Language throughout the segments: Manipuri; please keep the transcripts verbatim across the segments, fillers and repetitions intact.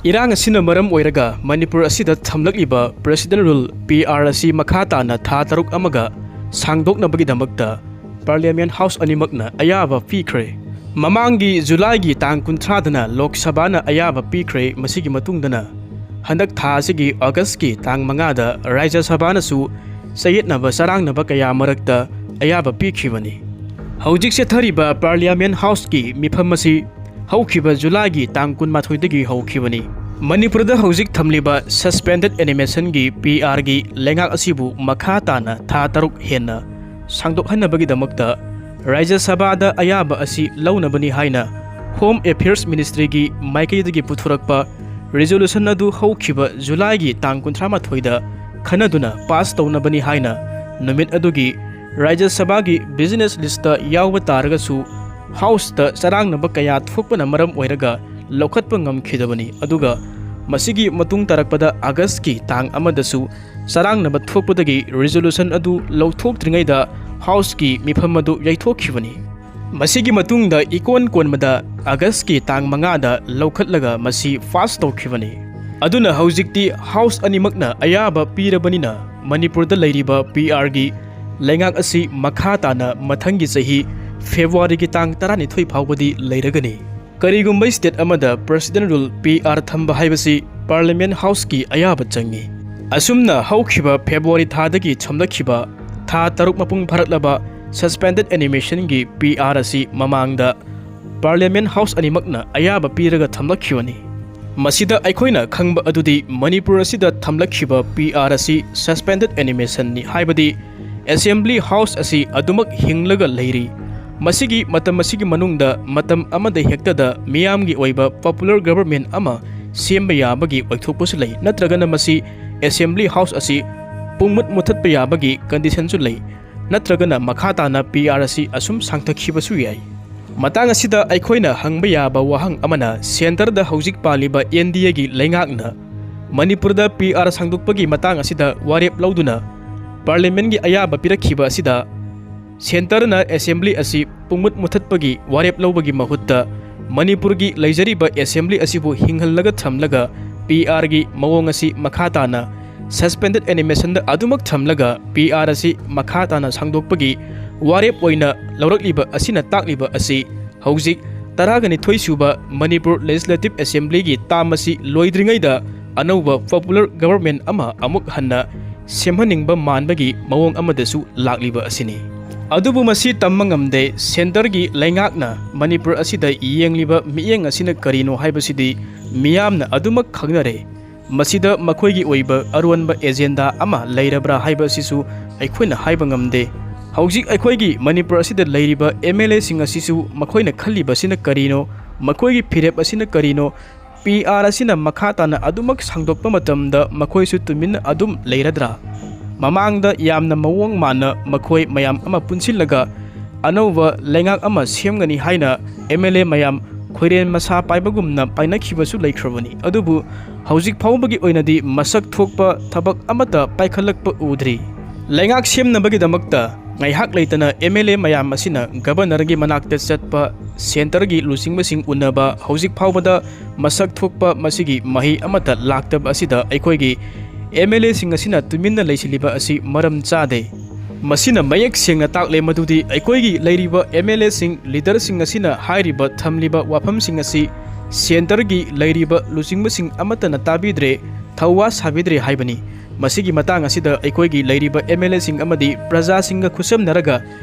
ꯏꯔꯥꯡ ꯑꯁꯤꯅ ꯃꯔꯝ ꯑꯣꯏꯔꯒ ꯃꯅꯤꯄꯨꯔ ꯑꯁꯤꯗ ꯊꯝꯂꯛꯂꯤꯕ President Rule, P R, ꯑꯁꯤ ꯃꯈꯥ ꯇꯥꯅ ꯊꯥ ꯇꯔꯨꯛ ꯑꯃꯒ ꯁꯥꯡꯗꯣꯛꯅꯕꯒꯤꯗꯃꯛꯇ Parliament House ꯑꯅꯤꯃꯛꯅ ꯑꯌꯥꯕ ꯄꯤꯈ꯭ꯔꯦ꯫ ꯃꯃꯥꯡꯒꯤ ꯖꯨꯂꯥꯏꯒꯤ ꯇꯥꯡ ꯀꯨꯟꯊ꯭ꯔꯥꯗꯅ ꯂꯣꯛ ꯁꯚꯥꯅ ꯑꯌꯥꯕ ꯄꯤꯈ꯭ꯔꯦ꯫ ꯃꯁꯤꯒꯤ ꯃꯇꯨꯡꯗꯅ ꯍꯟꯗꯛ ꯊꯥ ꯑꯁꯤꯒꯤ ꯑꯣꯒꯁꯀꯤ ꯇꯥꯡ ꯃꯉꯥꯗ ꯔꯥꯖ꯭ꯌ ꯁꯚꯥꯅꯁꯨ ꯆꯌꯦꯠꯅꯕ ꯆꯔꯥꯡꯅꯕ ꯀꯌꯥ ꯃꯔꯛꯇ ꯑꯌꯥꯕ ꯄꯤꯈꯤꯕꯅꯤ꯫ ꯍꯧꯖꯤꯛ ꯆꯠꯊꯔꯤꯕ Parliament Houseꯀꯤ ꯃꯤꯐꯝ ꯑꯁꯤ ꯍꯧꯈꯤꯕ ꯖꯨꯂꯥꯏꯒꯤ ꯇꯥꯡ ꯀꯨꯟꯃꯥꯊꯣꯏꯗꯒꯤ ꯍꯧꯈꯤꯕꯅꯤ꯫ ꯃꯅꯤꯄꯨꯔꯗ ꯍꯧꯖꯤꯛ ꯊꯝꯂꯤꯕ Suspended Animationꯒꯤ, P Rꯒꯤ ꯂꯩꯉꯥꯛ ꯑꯁꯤꯕꯨ ꯃꯈꯥ ꯇꯥꯅ ꯊꯥ ꯇꯔꯨꯛ ꯍꯦꯟꯅ ꯁꯥꯡꯗꯣꯛꯍꯟꯅꯕꯒꯤꯗꯃꯛꯇ ꯔꯥꯖ꯭ꯌ ꯁꯚꯥꯗ ꯑꯌꯥꯕ ꯑꯁꯤ ꯂꯧꯅꯕꯅꯤ ꯍꯥꯏꯅ Home Affairs Ministryꯒꯤ ꯃꯥꯏꯀꯩꯗꯒꯤ ꯄꯨꯊꯣꯔꯛꯄ resolution ꯑꯗꯨ ꯍꯧꯈꯤꯕ ꯖꯨꯂꯥꯏꯒꯤ ꯇꯥꯡ ꯀꯨꯟꯊ꯭ꯔꯥ ꯃꯥꯊꯣꯏꯗ ꯈꯟꯅꯗꯨꯅ pass ꯇꯧꯅꯕꯅꯤ ꯍꯥꯏꯅ ꯅꯨꯃꯤꯠ ꯑꯗꯨꯒꯤ ꯔꯥꯖ꯭ꯌ ꯁꯚꯥꯒꯤ business listꯇ ꯌꯥꯎꯕ ꯇꯥꯔꯒꯁꯨ Houseꯇ ꯆꯔꯥꯡꯅꯕ ꯀꯌꯥ ꯊꯣꯛꯄꯅ ꯃꯔꯝ ꯑꯣꯏꯔꯒ ꯂꯧꯈꯠꯄ ꯉꯝꯈꯤꯗꯕꯅꯤ꯫ ꯑꯗꯨꯒ ꯃꯁꯤꯒꯤ ꯃꯇꯨꯡ ꯇꯥꯔꯛꯄꯗ ꯑꯥꯒꯁꯀꯤ ꯇꯥꯡ ꯑꯃꯗꯁꯨ ꯆꯔꯥꯡꯅꯕ ꯊꯣꯛꯄꯗꯒꯤ resolution ꯑꯗꯨ ꯂꯧꯊꯣꯛꯇ꯭ꯔꯤꯉꯩꯗ Houseꯀꯤ ꯃꯤꯐꯝ ꯑꯗꯨ ꯌꯩꯊꯣꯛꯈꯤꯕꯅꯤ꯫ ꯃꯁꯤꯒꯤ ꯃꯇꯨꯡꯗ ꯏꯀꯣꯟ ꯀꯣꯟꯕꯗ ꯑꯥꯒꯁꯀꯤ ꯇꯥꯡ ꯃꯉꯥꯗ ꯂꯧꯈꯠꯂꯒ ꯃꯁꯤ pass ꯇꯧꯈꯤꯕꯅꯤ꯫ ꯑꯗꯨꯅ ꯍꯧꯖꯤꯛꯇꯤ House ꯑꯅꯤꯃꯛꯅ ꯑꯌꯥꯕ ꯄꯤꯔꯕꯅꯤꯅ ꯃꯅꯤꯄꯨꯔꯗ ꯂꯩꯔꯤꯕ P Rꯒꯤ ꯂꯩꯉꯥꯛ ꯑꯁꯤ ꯃꯈꯥ ꯇꯥꯅ ꯃꯊꯪꯒꯤ ꯆꯍꯤ ꯐꯦꯕ꯭ꯔꯨꯋꯥꯔꯤꯒꯤ ꯇꯥꯡ ꯇꯔꯥꯅꯤꯊꯣꯏ ꯐꯥꯎꯕꯗꯤ ꯂꯩꯔꯒꯅꯤ꯫ ꯀꯔꯤꯒꯨꯝꯕ state ꯑꯃꯗ President Rule, P R ꯊꯝꯕ ꯍꯥꯏꯕꯁꯤ Parliament Houseꯀꯤ ꯑꯌꯥꯕ ꯆꯪꯏ꯫ ꯑꯁꯨꯝꯅ ꯍꯧꯈꯤꯕ ꯐꯦꯕ꯭ꯔꯨꯋꯥꯔꯤ ꯊꯥꯗꯒꯤ ꯊꯝꯂꯛꯈꯤꯕ ꯊꯥ ꯇꯔꯨꯛ ꯃꯄꯨꯡ ꯐꯥꯔꯛꯂꯕ Suspended Animationꯒꯤ, P R ꯑꯁꯤ ꯃꯃꯥꯡꯗ Parliament House ꯑꯅꯤꯃꯛꯅ ꯑꯌꯥꯕ ꯄꯤꯔꯒ ꯊꯝꯂꯛꯈꯤꯕꯅꯤ꯫ ꯃꯁꯤꯗ ꯑꯩꯈꯣꯏꯅ ꯈꯪꯕ ꯑꯗꯨꯗꯤ ꯃꯅꯤꯄꯨꯔ ꯑꯁꯤꯗ ꯊꯝꯂꯛꯈꯤꯕ P R ꯑꯁꯤ Suspended Animationꯅꯤ, ꯍꯥꯏꯕꯗꯤ Assembly House ꯑꯁꯤ ꯑꯗꯨꯃꯛ ꯍꯤꯡꯂꯒ ꯂꯩꯔꯤ꯫ ꯃꯁꯤꯒꯤ ꯃꯇꯝ ꯑꯁꯤꯒꯤ ꯃꯅꯨꯡꯗ ꯃꯇꯝ ꯑꯃꯗ ꯍꯦꯛꯇꯗ ꯃꯤꯌꯥꯝꯒꯤ ꯑꯣꯏꯕ popular government ꯑꯃ ꯁꯦꯝꯕ ꯌꯥꯕꯒꯤ ꯑꯣꯏꯊꯣꯛꯄꯁꯨ ꯂꯩ, ꯅꯠꯇ꯭ꯔꯒꯅ ꯃꯁꯤ Assembly House ꯑꯁꯤ ꯄꯨꯡꯃꯨꯠ ꯃꯨꯊꯠꯄ ꯌꯥꯕꯒꯤ conditionꯁꯨ ꯂꯩ, ꯅꯠꯇ꯭ꯔꯒꯅ ꯃꯈꯥ ꯇꯥꯅ P R ꯑꯁꯤ ꯑꯁꯨꯝ ꯁꯥꯡꯊꯈꯤꯕꯁꯨ ꯌꯥꯏ꯫ ꯃꯇꯥꯡ ꯑꯁꯤꯗ ꯑꯩꯈꯣꯏꯅ ꯍꯪꯕ ꯌꯥꯕ ꯋꯥꯍꯪ ꯑꯃꯅ, centreꯗ ꯍꯧꯖꯤꯛ ꯄꯥꯜꯂꯤꯕ N D Aꯒꯤ ꯂꯩꯉꯥꯛꯅ ꯃꯅꯤꯄꯨꯔꯗ P R ꯁꯥꯡꯗꯣꯛꯄꯒꯤ ꯃꯇꯥꯡ ꯑꯁꯤꯗ ꯋꯥꯔꯦꯞ ꯂꯧꯗꯨꯅ Parliamentꯒꯤ ꯑꯌꯥꯕ ꯄꯤꯔꯛꯈꯤꯕ ꯑꯁꯤꯗ centreꯅ Assembly ꯑꯁꯤ ꯄꯨꯡꯃꯨꯠ ꯃꯨꯊꯠꯄꯒꯤ ꯋꯥꯔꯦꯞ ꯂꯧꯕꯒꯤ ꯃꯍꯨꯠꯇ ꯃꯅꯤꯄꯨꯔꯒꯤ ꯂꯩꯖꯔꯤꯕ ꯑꯦꯁꯦꯝꯕ꯭ꯂꯤ ꯑꯁꯤꯕꯨ ꯍꯤꯡꯍꯜꯂꯒ ꯊꯝꯂꯒ ꯄꯤ ꯑꯥꯔꯒꯤ ꯃꯑꯣꯡ ꯑꯁꯤ ꯃꯈꯥ ꯇꯥꯅ ꯁꯁꯄꯦꯟꯗꯦꯗ ꯑꯦꯅꯤꯃꯦꯁꯟꯗ ꯑꯗꯨꯃꯛ ꯊꯝꯂꯒ ꯄꯤ ꯑꯥꯔ ꯑꯁꯤ ꯃꯈꯥ ꯇꯥꯅ ꯁꯥꯡꯗꯣꯛꯄꯒꯤ ꯋꯥꯔꯦꯞ ꯑꯣꯏꯅ ꯂꯧꯔꯛꯂꯤꯕ ꯑꯁꯤꯅ ꯇꯥꯛꯂꯤꯕ ꯑꯁꯤ ꯍꯧꯖꯤꯛ ꯇꯔꯥꯒ ꯅꯤꯊꯣꯏ ꯁꯨꯕ ꯃꯅꯤꯄꯨꯔ ꯂꯦꯖꯤꯁꯂꯦꯇꯤꯚ ꯑꯦꯁꯦꯝꯕ꯭ꯂꯤꯒꯤ ꯇꯥꯝ ꯑꯁꯤ ꯂꯣꯏꯗ꯭ꯔꯤꯉꯩꯗ ꯑꯅꯧꯕ ꯄꯣꯄꯨꯂꯔ ꯒꯕꯔꯃꯦꯟ ꯑꯃ ꯑꯃꯨꯛ ꯍꯟꯅ ꯁꯦꯝꯍꯟꯅꯤꯡꯕ ꯃꯥꯟꯕꯒꯤ ꯃꯑꯣꯡ ꯑꯃꯗꯁꯨ ꯂꯥꯛꯂꯤꯕ ꯑꯁꯤꯅꯤ꯫ ꯑꯗꯨꯕꯨ ꯃꯁꯤ ꯇꯝꯕ ꯉꯝꯗꯦ꯫ ꯁꯦꯟꯇꯔꯒꯤ ꯂꯩꯉꯥꯛꯅ ꯃꯅꯤꯄꯨꯔ ꯑꯁꯤꯗ ꯌꯦꯡꯂꯤꯕ ꯃꯤꯠꯌꯦꯡ ꯑꯁꯤꯅ ꯀꯔꯤꯅꯣ ꯍꯥꯏꯕꯁꯤꯗꯤ ꯃꯤꯌꯥꯝꯅ ꯑꯗꯨꯃꯛ ꯈꯪꯅꯔꯦ꯫ ꯃꯁꯤꯗ ꯃꯈꯣꯏꯒꯤ ꯑꯣꯏꯕ ꯑꯔꯣꯟꯕ ꯑꯦꯖꯦꯟꯗꯥ ꯑꯃ ꯂꯩꯔꯕ꯭ꯔꯥ ꯍꯥꯏꯕ ꯑꯁꯤꯁꯨ ꯑꯩꯈꯣꯏꯅ ꯍꯥꯏꯕ ꯉꯝꯗꯦ꯫ ꯍꯧꯖꯤꯛ ꯑꯩꯈꯣꯏꯒꯤ ꯃꯅꯤꯄꯨꯔ ꯑꯁꯤꯗ ꯂꯩꯔꯤꯕ ꯑꯦꯝ ꯑꯦꯜ ꯑꯦꯁꯤꯡ ꯑꯁꯤꯁꯨ ꯃꯈꯣꯏꯅ ꯈꯜꯂꯤꯕ ꯑꯁꯤꯅ ꯀꯔꯤꯅꯣ, ꯃꯈꯣꯏꯒꯤ ꯐꯤꯔꯦꯞ ꯑꯁꯤꯅ ꯀꯔꯤꯅꯣ, ꯄꯤ ꯑꯥꯔ ꯑꯁꯤꯅ ꯃꯈꯥ ꯇꯥꯅ ꯑꯗꯨꯃꯛ ꯁꯥꯡꯗꯣꯛꯄ ꯃꯇꯝꯗ ꯃꯈꯣꯏꯁꯨ ꯇꯨꯃꯤꯟꯅ ꯑꯗꯨꯝ ꯂꯩꯔꯗ꯭ꯔꯥ? ꯃꯃꯥꯡꯗ ꯌꯥꯝꯅ ꯃꯑꯣꯡ ꯃꯥꯟꯅ ꯃꯈꯣꯏ ꯃꯌꯥꯝ ꯑꯃ ꯄꯨꯟꯁꯤꯜꯂꯒ ꯑꯅꯧꯕ ꯂꯩꯉꯥꯛ ꯑꯃ ꯁꯦꯝꯒꯅꯤ ꯍꯥꯏꯅ ꯑꯦꯝ ꯑꯦꯜ ꯑꯦ ꯃꯌꯥꯝ ꯈꯣꯏꯔꯦꯟ ꯃꯁꯥ ꯄꯥꯏꯕꯒꯨꯝꯅ ꯄꯥꯏꯅꯈꯤꯕꯁꯨ ꯂꯩꯈ꯭ꯔꯕꯅꯤ꯫ ꯑꯗꯨꯕꯨ ꯍꯧꯖꯤꯛ ꯐꯥꯎꯕꯒꯤ ꯑꯣꯏꯅꯗꯤ ꯃꯁꯛ ꯊꯣꯛꯄ ꯊꯕꯛ ꯑꯃꯠꯇ ꯄꯥꯏꯈꯠꯂꯛꯄ ꯎꯗ꯭ꯔꯤ꯫ ꯂꯩꯉꯥꯛ ꯁꯦꯝꯅꯕꯒꯤꯗꯃꯛꯇ ꯉꯥꯏꯍꯥꯛ ꯂꯩꯇꯅ ꯑꯦꯝ ꯑꯦꯜ ꯑꯦ ꯃꯌꯥꯝ ꯑꯁꯤꯅ ꯒꯕꯔꯅꯔꯒꯤ ꯃꯅꯥꯛꯇ ꯆꯠꯄ, ꯁꯦꯟꯇꯔꯒꯤ ꯂꯨꯆꯤꯡꯕꯁꯤꯡ ꯎꯅꯕ, ꯍꯧꯖꯤꯛ ꯐꯥꯎꯕꯗ ꯃꯁꯛ ꯊꯣꯛꯄ ꯃꯁꯤꯒꯤ ꯃꯍꯩ ꯑꯃꯠꯇ ꯂꯥꯛꯇꯕ ꯑꯁꯤꯗ ꯑꯩꯈꯣꯏꯒꯤ ꯑꯦꯝ ꯑꯦꯜ ꯑꯦꯁꯤꯡ ꯑꯁꯤꯅ ꯇꯨꯃꯤꯟꯅ ꯂꯩꯁꯤꯜꯂꯤꯕ ꯑꯁꯤ ꯃꯔꯝ ꯆꯥꯗꯦ꯫ ꯃꯁꯤꯅ ꯃꯌꯦꯛ ꯁꯦꯡꯅ ꯇꯥꯛꯂꯦ ꯃꯗꯨꯗꯤ ꯑꯩꯈꯣꯏꯒꯤ ꯂꯩꯔꯤꯕ ꯑꯦꯝ ꯑꯦꯜ ꯑꯦꯁꯤꯡ, ꯂꯤꯗꯔꯁꯤꯡ ꯑꯁꯤꯅ ꯍꯥꯏꯔꯤꯕ ꯊꯝꯂꯤꯕ ꯋꯥꯐꯝꯁꯤꯡ ꯑꯁꯤ ꯁꯦꯟꯇꯔꯒꯤ ꯂꯩꯔꯤꯕ ꯂꯨꯆꯤꯡꯕꯁꯤꯡ ꯑꯃꯠꯇꯅ ꯇꯥꯕꯤꯗ꯭ꯔꯦ, ꯊꯧꯋꯥ ꯁꯥꯕꯤꯗ꯭ꯔꯦ ꯍꯥꯏꯕꯅꯤ꯫ ꯃꯁꯤꯒꯤ ꯃꯇꯥꯡ ꯑꯁꯤꯗ ꯑꯩꯈꯣꯏꯒꯤ ꯂꯩꯔꯤꯕ ꯑꯦꯝ ꯑꯦꯜ ꯑꯦꯁꯤꯡ ꯑꯃꯗꯤ ꯄ꯭ꯔꯖꯥꯁꯤꯡꯒ ꯈꯨꯠꯁꯝꯅꯔꯒ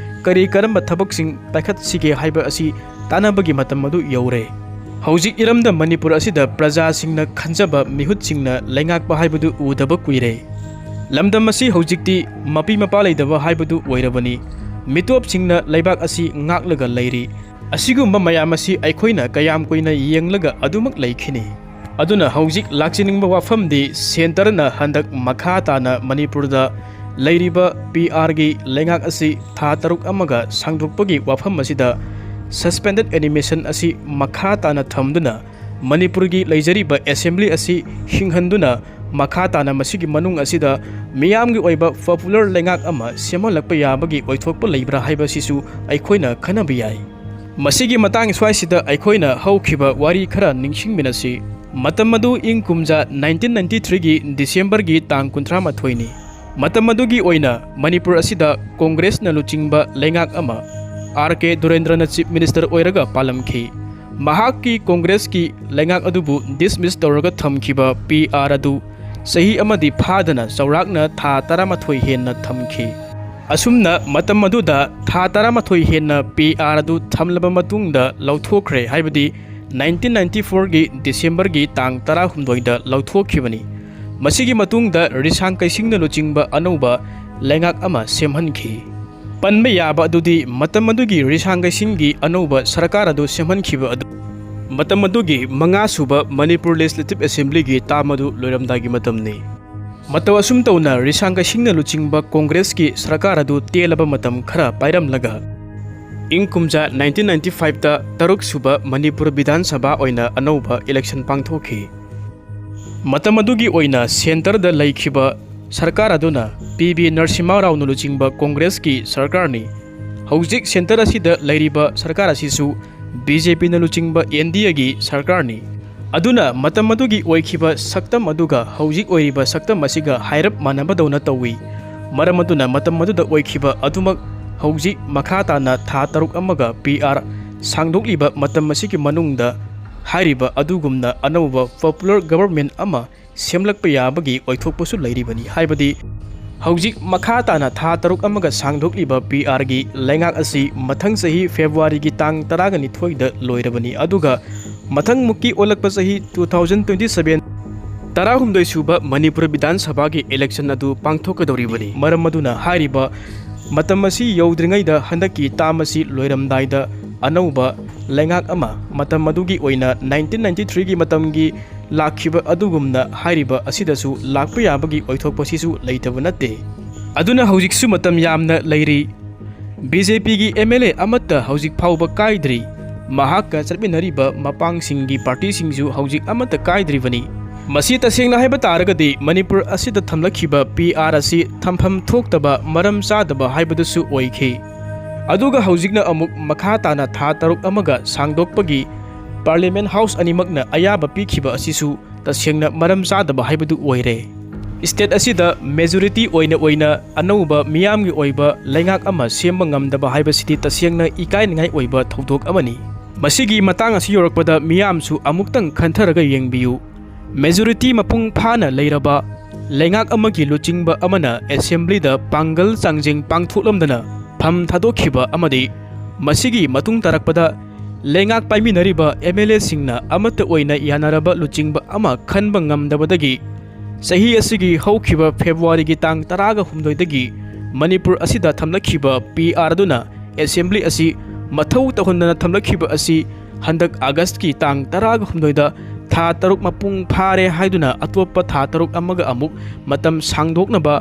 ꯀꯔꯤ ꯀꯔꯝꯕ ꯊꯕꯛꯁꯤꯡ ꯄꯥꯏꯈꯠꯁꯤꯒꯦ ꯍꯥꯏꯕ ꯑꯁꯤ ꯇꯥꯟꯅꯕꯒꯤ ꯃꯇꯝ ꯑꯗꯨ ꯌꯧꯔꯦ꯫ ꯍꯧꯖꯤꯛ ꯏꯔꯝꯗꯝ ꯃꯅꯤꯄꯨꯔ ꯑꯁꯤꯗ ꯄ꯭ꯔꯖꯥꯁꯤꯡꯅ ꯈꯟꯖꯕ ꯃꯤꯍꯨꯠꯁꯤꯡꯅ ꯂꯩꯉꯥꯛꯄ ꯍꯥꯏꯕꯗꯨ ꯎꯗꯕ ꯀꯨꯏꯔꯦ꯫ ꯂꯝꯗꯝ ꯑꯁꯤ ꯍꯧꯖꯤꯛꯇꯤ ꯃꯄꯤ ꯃꯄꯥ ꯂꯩꯇꯕ ꯍꯥꯏꯕꯗꯨ ꯑꯣꯏꯔꯕꯅꯤ꯫ ꯃꯤꯇꯣꯞꯁꯤꯡꯅ ꯂꯩꯕꯥꯛ ꯑꯁꯤ ꯉꯥꯛꯂꯒ ꯂꯩꯔꯤ꯫ ꯑꯁꯤꯒꯨꯝꯕ ꯃꯌꯥꯝ ꯑꯁꯤ ꯑꯩꯈꯣꯏꯅ ꯀꯌꯥꯝ ꯀꯨꯏꯅ ꯌꯦꯡꯂꯒ ꯑꯗꯨꯃꯛ ꯂꯩꯈꯤꯅꯤ? ꯑꯗꯨꯅ ꯍꯧꯖꯤꯛ ꯂꯥꯛꯆꯅꯤꯡꯕ ꯋꯥꯐꯝꯗꯤ ꯁꯦꯟꯇꯔꯅ ꯍꯟꯗꯛ ꯃꯈꯥ ꯇꯥꯅ ꯃꯅꯤꯄꯨꯔꯗ ꯂꯩꯔꯤꯕ ꯄꯤ ꯑꯥꯔꯒꯤ ꯂꯩꯉꯥꯛ ꯑꯁꯤ ꯊꯥ ꯇꯔꯨꯛ ꯑꯃꯒ ꯁꯥꯡꯗꯣꯛꯄꯒꯤ ꯋꯥꯐꯝ ꯑꯁꯤꯗ ꯁꯁꯄꯦꯟꯗꯦꯗ ꯑꯦꯅꯤꯃꯦꯁꯟ ꯑꯁꯤ ꯃꯈꯥ ꯇꯥꯅ ꯊꯝꯗꯨꯅ ꯃꯅꯤꯄꯨꯔꯒꯤ ꯂꯩꯖꯔꯤꯕ ꯑꯦꯁꯦꯝꯕ꯭ꯂꯤ ꯑꯁꯤ ꯍꯤꯡꯍꯟꯗꯨꯅ ꯃꯈꯥ ꯇꯥꯅ ꯃꯁꯤꯒꯤ ꯃꯅꯨꯡ ꯑꯁꯤꯗ ꯃꯤꯌꯥꯝꯒꯤ ꯑꯣꯏꯕ ꯄꯣꯄꯨꯂꯔ ꯂꯩꯉꯥꯛ ꯑꯃ ꯁꯦꯝꯍꯜꯂꯛꯄ ꯌꯥꯕꯒꯤ ꯑꯣꯏꯊꯣꯛꯄ ꯂꯩꯕ꯭ꯔꯥ ꯍꯥꯏꯕꯁꯤꯁꯨ ꯑꯩꯈꯣꯏꯅ ꯈꯟꯅꯕ ꯌꯥꯏ꯫ ꯃꯁꯤꯒꯤ ꯃꯇꯥꯡ ꯁ꯭ꯋꯥꯏꯁꯤꯗ ꯑꯩꯈꯣꯏꯅ ꯍꯧꯈꯤꯕ ꯋꯥꯔꯤ ꯈꯔ ꯅꯤꯡꯁꯤꯡꯃꯤꯟꯅꯁꯤ꯫ ꯃꯇꯝ ꯑꯗꯨ ꯏꯪ ꯀꯨꯝꯖꯥ ꯅꯥꯏꯟꯇꯤꯟ ꯅꯥꯏꯟꯇꯤ ꯊ꯭ꯔꯤꯒꯤ ꯗꯤꯁꯦꯝꯕꯔꯒꯤ ꯇꯥꯡ ꯀꯨꯟꯊ꯭ꯔꯥ ꯃꯥꯊꯣꯏꯅꯤ꯫ ꯃꯇꯝ ꯑꯗꯨꯒꯤ ꯑꯣꯏꯅ ꯃꯅꯤꯄꯨꯔ ꯑꯁꯤꯗ ꯀꯣꯡꯒ꯭ꯔꯦꯁꯅ ꯂꯨꯆꯤꯡꯕ ꯂꯩꯉꯥꯛ ꯑꯃ, ꯑꯥꯔ ꯀꯦ ꯗꯨꯔꯦꯟꯗ꯭ꯔꯅ ꯆꯤꯐ ꯃꯤꯅꯤꯁꯇꯔ ꯑꯣꯏꯔꯒ ꯄꯥꯜꯂꯝꯈꯤ꯫ ꯃꯍꯥꯛꯀꯤ ꯀꯣꯡꯒ꯭ꯔꯦꯁꯀꯤ ꯂꯩꯉꯥꯛ ꯑꯗꯨꯕꯨ ꯗꯤꯁꯃꯤꯁ ꯇꯧꯔꯒ ꯊꯝꯈꯤꯕ ꯄꯤ ꯑꯥꯔ ꯑꯗꯨ ꯆꯍꯤ ꯑꯃꯗꯤ ꯐꯥꯗꯅ ꯆꯥꯎꯔꯥꯛꯅ ꯊꯥ ꯇꯔꯥꯃꯥꯊꯣꯏ ꯍꯦꯟꯅ ꯊꯝꯈꯤ꯫ ꯑꯁꯨꯝꯅ ꯃꯇꯝ ꯑꯗꯨꯗ ꯊꯥ ꯇꯔꯥꯃꯥꯊꯣꯏ ꯍꯦꯟꯅ ꯄꯤ ꯑꯥꯔ ꯑꯗꯨ ꯊꯝꯂꯕ ꯃꯇꯨꯡꯗ ꯂꯧꯊꯣꯛꯈ꯭ꯔꯦ, ꯍꯥꯏꯕꯗꯤ ꯅꯥꯏꯟꯇꯤꯟ ꯅꯥꯏꯟꯇꯤ ꯐꯣꯔꯒꯤ ꯗꯤꯁꯦꯝꯕꯔꯒꯤ ꯇꯥꯡ ꯇꯔꯥꯍꯨꯝꯗꯣꯏꯗ ꯂꯧꯊꯣꯛꯈꯤꯕꯅꯤ꯫ ꯃꯁꯤꯒꯤ ꯃꯇꯨꯡꯗ ꯔꯤꯁꯥꯡ ꯀꯩꯁꯤꯡꯅ ꯂꯨꯆꯤꯡꯕ ꯑꯅꯧꯕ ꯂꯩꯉꯥꯛ ꯑꯃ ꯁꯦꯝꯍꯟꯈꯤ꯫ ꯄꯟꯕ ꯌꯥꯕ ꯑꯗꯨꯗꯤ ꯃꯇꯝ ꯑꯗꯨꯒꯤ ꯔꯤꯁꯥꯡ ꯀꯩꯁꯤꯡꯒꯤ ꯑꯅꯧꯕ ꯁꯔꯀꯥꯔ ꯑꯗꯨ ꯁꯦꯝꯍꯟꯈꯤꯕ ꯑꯗꯨ ꯃꯇꯝ ꯑꯗꯨꯒꯤ ꯃꯉꯥ ꯁꯨꯕ ꯃꯅꯤꯄꯨꯔ ꯂꯦꯖꯤꯁꯂꯦꯇꯤꯚ ꯑꯦꯁꯦꯝꯕ꯭ꯂꯤꯒꯤ ꯇꯥꯝ ꯑꯗꯨ ꯂꯣꯏꯔꯝꯗꯥꯏꯒꯤ ꯃꯇꯝꯅꯤ꯫ ꯃꯇꯧ ꯑꯁꯨꯝ ꯇꯧꯅ ꯔꯤꯁꯥꯡ ꯀꯩꯁꯤꯡꯅ ꯂꯨꯆꯤꯡꯕ ꯀꯣꯡꯒ꯭ꯔꯦꯁꯀꯤ ꯁꯔꯀꯥꯔ ꯑꯗꯨ ꯇꯦꯜꯂꯕ ꯃꯇꯝ ꯈꯔ ꯄꯥꯏꯔꯝꯂꯒ ꯏꯪ ꯀꯨꯝꯖꯥ ꯅꯥꯏꯟꯇꯤꯟ ꯅꯥꯏꯟꯇꯤ ꯐꯥꯏꯚꯇ ꯇꯔꯨꯛ ꯁꯨꯕ ꯃꯅꯤꯄꯨꯔ ꯕꯤꯙꯥꯟ ꯁꯚꯥ ꯑꯣꯏꯅ ꯑꯅꯧꯕ ꯏꯂꯦꯛꯁꯟ ꯄꯥꯡꯊꯣꯛꯈꯤ꯫ ꯃꯇꯝ ꯑꯗꯨꯒꯤ ꯑꯣꯏꯅ ꯁꯦꯟꯇꯔꯗ ꯂꯩꯈꯤꯕ ꯁꯔꯀꯥꯔ ꯑꯗꯨꯅ ꯄꯤ ꯕꯤ ꯅꯔꯁꯤꯝꯍ ꯔꯥꯎꯅ ꯂꯨꯆꯤꯡꯕ ꯀꯣꯡꯒ꯭ꯔꯦꯁꯀꯤ ꯁꯔꯀꯥꯔꯅꯤ꯫ ꯍꯧꯖꯤꯛ ꯁꯦꯟꯇꯔ ꯑꯁꯤꯗ ꯂꯩꯔꯤꯕ ꯁꯔꯀꯥꯔ ꯑꯁꯤꯁꯨ ꯕꯤ ꯖꯦ ꯄꯤꯅ ꯂꯨꯆꯤꯡꯕ ꯑꯦꯟ ꯗꯤ ꯑꯦꯒꯤ ꯁꯔꯀꯥꯔꯅꯤ꯫ ꯑꯗꯨꯅ ꯃꯇꯝ ꯑꯗꯨꯒꯤ ꯑꯣꯏꯈꯤꯕ ꯁꯛꯇꯝ ꯑꯗꯨꯒ ꯍꯧꯖꯤꯛ ꯑꯣꯏꯔꯤꯕ ꯁꯛꯇꯝ ꯑꯁꯤꯒ ꯍꯥꯏꯔꯞ ꯃꯥꯟꯅꯕꯗꯧꯅ ꯇꯧꯏ꯫ ꯃꯔꯝ ꯑꯗꯨꯅ ꯃꯇꯝ ꯑꯗꯨꯗ ꯑꯣꯏꯈꯤꯕ ꯑꯗꯨꯃꯛ ꯍꯧꯖꯤꯛ ꯃꯈꯥ ꯇꯥꯅ ꯊꯥ ꯇꯔꯨꯛ ꯑꯃꯒ ꯄꯤ ꯑꯥꯔ ꯁꯥꯡꯗꯣꯛꯂꯤꯕ ꯃꯇꯝ ꯑꯁꯤꯒꯤ ꯃꯅꯨꯡꯗ ꯍꯥꯏꯔꯤꯕ ꯑꯗꯨꯒꯨꯝꯅ ꯑꯅꯧꯕ ꯄꯣꯄꯨꯂꯔ ꯒꯕꯔꯃꯦꯟ ꯑꯃ ꯁꯦꯝꯂꯛꯄ ꯌꯥꯕꯒꯤ ꯑꯣꯏꯊꯣꯛꯄꯁꯨ ꯂꯩꯔꯤꯕꯅꯤ꯫ ꯍꯥꯏꯕꯗꯤ ꯍꯧꯖꯤꯛ ꯃꯈꯥ ꯇꯥꯅ ꯊꯥ ꯇꯔꯨꯛ ꯑꯃꯒ ꯁꯥꯡꯗꯣꯛꯂꯤꯕ ꯄꯤ ꯑꯥꯔꯒꯤ ꯂꯩꯉꯥꯛ ꯑꯁꯤ ꯃꯊꯪ ꯆꯍꯤ ꯐꯦꯕ꯭ꯔꯨꯋꯥꯔꯤꯒꯤ ꯇꯥꯡ ꯇꯔꯥꯒ ꯅꯤꯊꯣꯏꯗ ꯂꯣꯏꯔꯕꯅꯤ꯫ ꯑꯗꯨꯒ ꯃꯊꯪ ꯃꯨꯛꯀꯤ ꯑꯣꯜꯂꯛꯄ ꯆꯍꯤ ꯇꯨ ꯊꯥꯎꯖꯟ ꯇ꯭ꯋꯦꯟꯇꯤ ꯁꯚꯦꯟ ꯇꯔꯥꯍꯨꯝꯗꯣꯏ ꯁꯨꯕ ꯃꯅꯤꯄꯨꯔ ꯕꯤꯙꯥꯟ ꯁꯚꯥꯒꯤ ꯏꯂꯦꯛꯁꯟ ꯑꯗꯨ ꯄꯥꯡꯊꯣꯛꯀꯗꯧꯔꯤꯕꯅꯤ꯫ ꯃꯔꯝ ꯑꯗꯨꯅ ꯍꯥꯏꯔꯤꯕ ꯃꯇꯝ ꯑꯁꯤ ꯌꯧꯗ꯭ꯔꯤꯉꯩꯗ ꯍꯟꯗꯛꯀꯤ ꯇꯥꯝ ꯑꯁꯤ ꯂꯣꯏꯔꯝꯗꯥꯏꯗ ꯑꯅꯧꯕ ꯂꯩꯉꯥꯛ ꯑꯃ, ꯃꯇꯝ ꯑꯗꯨꯒꯤ ꯑꯣꯏꯅ ꯅꯥꯏꯟꯇꯤꯟ ꯅꯥꯏꯟꯇꯤ ꯊ꯭ꯔꯤꯒꯤ ꯃꯇꯝꯒꯤ ꯂꯥꯛꯈꯤꯕ ꯑꯗꯨꯒꯨꯝꯅ ꯍꯥꯏꯔꯤꯕ ꯑꯁꯤꯗꯁꯨ ꯂꯥꯛꯄ ꯌꯥꯕꯒꯤ ꯑꯣꯏꯊꯣꯛꯄꯁꯤꯁꯨ ꯂꯩꯇꯕ ꯅꯠꯇꯦ꯫ ꯑꯗꯨꯅ ꯍꯧꯖꯤꯛꯁꯨ ꯃꯇꯝ ꯌꯥꯝꯅ ꯂꯩꯔꯤ꯫ ꯕꯤ ꯖꯦ ꯄꯤꯒꯤ ꯑꯦꯝ ꯑꯦꯜ ꯑꯦ ꯑꯃꯠꯇ ꯍꯧꯖꯤꯛ ꯐꯥꯎꯕ ꯀꯥꯏꯗ꯭ꯔꯤ꯫ ꯃꯍꯥꯛꯀ ꯆꯠꯃꯤꯟꯅꯔꯤꯕ ꯃꯄꯥꯡꯁꯤꯡꯒꯤ ꯄꯥꯔꯇꯤꯁꯤꯡꯁꯨ ꯍꯧꯖꯤꯛ ꯑꯃꯠꯇ ꯀꯥꯏꯗ꯭ꯔꯤꯕꯅꯤ꯫ ꯃꯁꯤ ꯇꯁꯦꯡꯅ ꯍꯥꯏꯕ ꯇꯥꯔꯒꯗꯤ ꯃꯅꯤꯄꯨꯔ ꯑꯁꯤꯗ ꯊꯝꯂꯛꯈꯤꯕ ꯄꯤ ꯑꯥꯔ ꯑꯁꯤ ꯊꯝꯐꯝ ꯊꯣꯛꯇꯕ, ꯃꯔꯝ ꯆꯥꯗꯕ ꯍꯥꯏꯕꯗꯨꯁꯨ ꯑꯣꯏꯈꯤ꯫ ꯑꯗꯨꯒ ꯍꯧꯖꯤꯛꯅ ꯑꯃꯨꯛ ꯃꯈꯥ ꯇꯥꯅ ꯊꯥ ꯇꯔꯨꯛ ꯑꯃꯒ ꯁꯥꯡꯗꯣꯛꯄꯒꯤ Parliament House ꯑꯅꯤꯃꯛꯅ ꯑꯌꯥꯕ ꯄꯤꯈꯤꯕ ꯑꯁꯤꯁꯨ ꯇꯁꯦꯡꯅ ꯃꯔꯝ ꯆꯥꯗꯕ ꯍꯥꯏꯕꯗꯨ ꯑꯣꯏꯔꯦ꯫ State ꯑꯁꯤꯗ majority ꯑꯣꯏꯅ ꯑꯣꯏꯅ ꯑꯅꯧꯕ ꯃꯤꯌꯥꯝꯒꯤ ꯑꯣꯏꯕ ꯂꯩꯉꯥꯛ ꯑꯃ ꯁꯦꯝꯕ ꯉꯝꯗꯕ ꯍꯥꯏꯕꯁꯤꯗꯤ ꯇꯁꯦꯡꯅ ꯏꯀꯥꯏꯅꯤꯡꯉꯥꯏ ꯑꯣꯏꯕ ꯊꯧꯗꯣꯛ ꯑꯃꯅꯤ꯫ ꯃꯁꯤꯒꯤ ꯃꯇꯥꯡ ꯑꯁꯤ ꯌꯧꯔꯛꯄꯗ ꯃꯤꯌꯥꯝꯁꯨ ꯑꯃꯨꯛꯇꯪ ꯈꯟꯊꯔꯒ ꯌꯦꯡꯕꯤꯌꯨ꯫ Majority ꯃꯄꯨꯡ ꯐꯥꯅ ꯂꯩꯔꯕ ꯂꯩꯉꯥꯛ ꯑꯃꯒꯤ ꯂꯨꯆꯤꯡꯕ ꯑꯃꯅ Assemblyꯗ ꯄꯥꯡꯒꯜ ꯆꯥꯡꯖꯦꯡ ꯄꯥꯡꯊꯣꯛꯂꯝꯗꯅ ꯐꯝ ꯊꯥꯗꯣꯛꯈꯤꯕ ꯑꯃꯗꯤ ꯃꯁꯤꯒꯤ ꯃꯇꯨꯡ ꯇꯥꯔꯛꯄꯗ ꯂꯩꯉꯥꯛ ꯄꯥꯏꯃꯤꯟꯅꯔꯤꯕ MLAꯁꯤꯡꯅ ꯑꯃꯠꯇ ꯑꯣꯏꯅ ꯌꯥꯅꯔꯕ ꯂꯨꯆꯤꯡꯕ ꯑꯃ ꯈꯟꯕ ꯉꯝꯗꯕꯗꯒꯤ ꯆꯍꯤ ꯑꯁꯤꯒꯤ ꯍꯧꯈꯤꯕ Februaryꯒꯤ ꯇꯥꯡ ꯇꯔꯥꯒ ꯍꯨꯝꯗꯣꯏꯗꯒꯤ ꯃꯅꯤꯄꯨꯔ ꯑꯁꯤꯗ ꯊꯝꯂꯛꯈꯤꯕ PR ꯑꯗꯨꯅ Assembly ꯑꯁꯤ ꯃꯊꯧ ꯇꯧꯍꯟꯗꯅ ꯊꯝꯂꯛꯈꯤꯕ ꯑꯁꯤ ꯍꯟꯗꯛ Augustꯀꯤ ꯇꯥꯡ ꯇꯔꯥꯒ ꯍꯨꯝꯗꯣꯏꯗ ꯊꯥ ꯇꯔꯨꯛ ꯃꯄꯨꯡ ꯐꯥꯔꯦ ꯍꯥꯏꯗꯨꯅ ꯑꯇꯣꯞꯄ ꯊꯥ ꯇꯔꯨꯛ ꯑꯃꯒ ꯑꯃꯨꯛ ꯃꯇꯝ ꯁꯥꯡꯗꯣꯛꯅꯕ